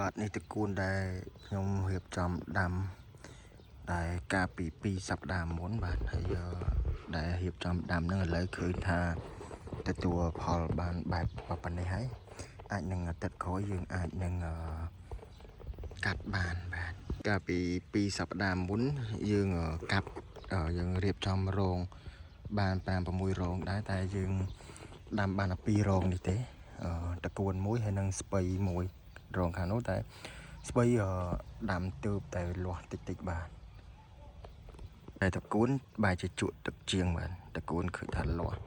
បាទនេះត្រកួនដែលខ្ញុំរៀបចំដាំដែលកាលពី2សប្តាហ៍មុនបាទហើយដែលរៀបចំដាំហ្នឹងឥឡូវឃើញថាទទួលផលបានបែបប៉ុណ្ណេះហើយអាចនឹងអាទិត្យក្រោយយើងអាចនឹងកាត់បានបាទកាលពី2សប្តាហ៍មុនយើងកាប់យើងរៀបចំរងបាន5 6រងដែរតែយើងដាំបានតែ2រងនេះទេត្រកួនមួយហើយនិងស្ពៃមួយរងខាងនោះតែស្ពៃដាំទើបតែលាស់តិចតិចបាទតែត្រកួនបែរជាជក់ទឹកជាងបាទត្រកួនឃើញថាលាស់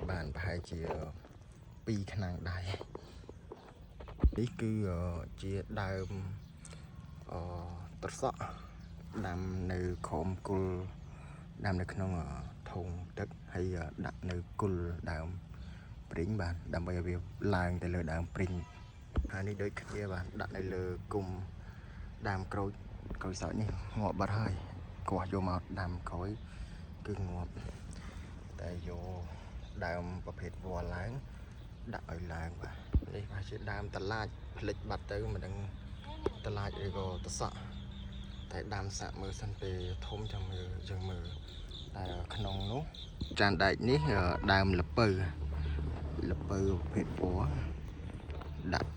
បានប្រហែលជា2ឆ្នាំងដែរនេះគឺជាដើមអត្រសក់ដាំនៅក្រោមគល់ដាំនៅក្នុងធុងទឹកហើយដាក់នៅគល់ដើមព្រីងបាទដើម្បីឲ្យវាឡើងទៅលើដើមព្រីងហើយនេះដូចគ្នាបាទដាក់នៅលើគុំដើមក្រូចក្រូចសើចនេះងាប់បាត់ហើយគាស់យកមកដាំក្រោយគឺងាប់តែយកដើមប្រភេទវល្លិឡើងដាក់ឲ្យឡើងបាទនេះប្រហែលជាដើមតឡាចផ្លិចបាត់ទៅមិនដឹងតឡាចឬក៏តសក់តែដាំសាក់មើលសិនពេលធំចាំមើលយើងមើលតែក្នុងនោះចានដែកនេះដើមលពៅលពៅប្រភេទវល្លិដាក់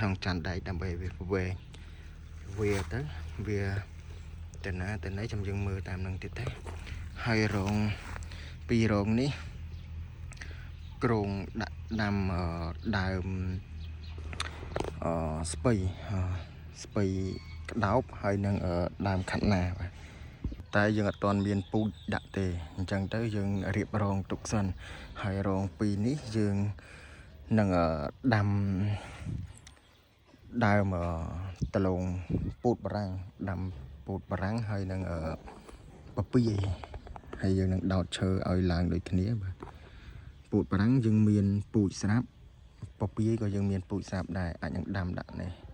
ក្នុងចានដែកដើម្បីឲ្យវាវែងវាទៅវាទៅណាទៅណីចាំយើងមើលតាមនឹងទៀតទេហើយរងពីររងនេះក្រងដាក់ដាំដើមអស្ពៃស្ពៃក្តោបហើយនឹងដើមខាត់ណាបាទតែយើងអត់ទាន់មានពូជដាក់ទេអញ្ចឹងទៅយើងរៀបរងទុកសិនហើយរងពីរនេះយើងនឹងដាំដើមដលងពូតបារាំងដាំពូតបារាំងហើយនឹងពពាយហើយយើងនឹងដោតឈើឲ្យឡើងដូចគ្នាបាទពូតបារាំងយើងមានពូជស្រាប់ពពាយក៏យើងមានពូជស្រាប់ដែរអាចនឹងដាំដាក់នេះ។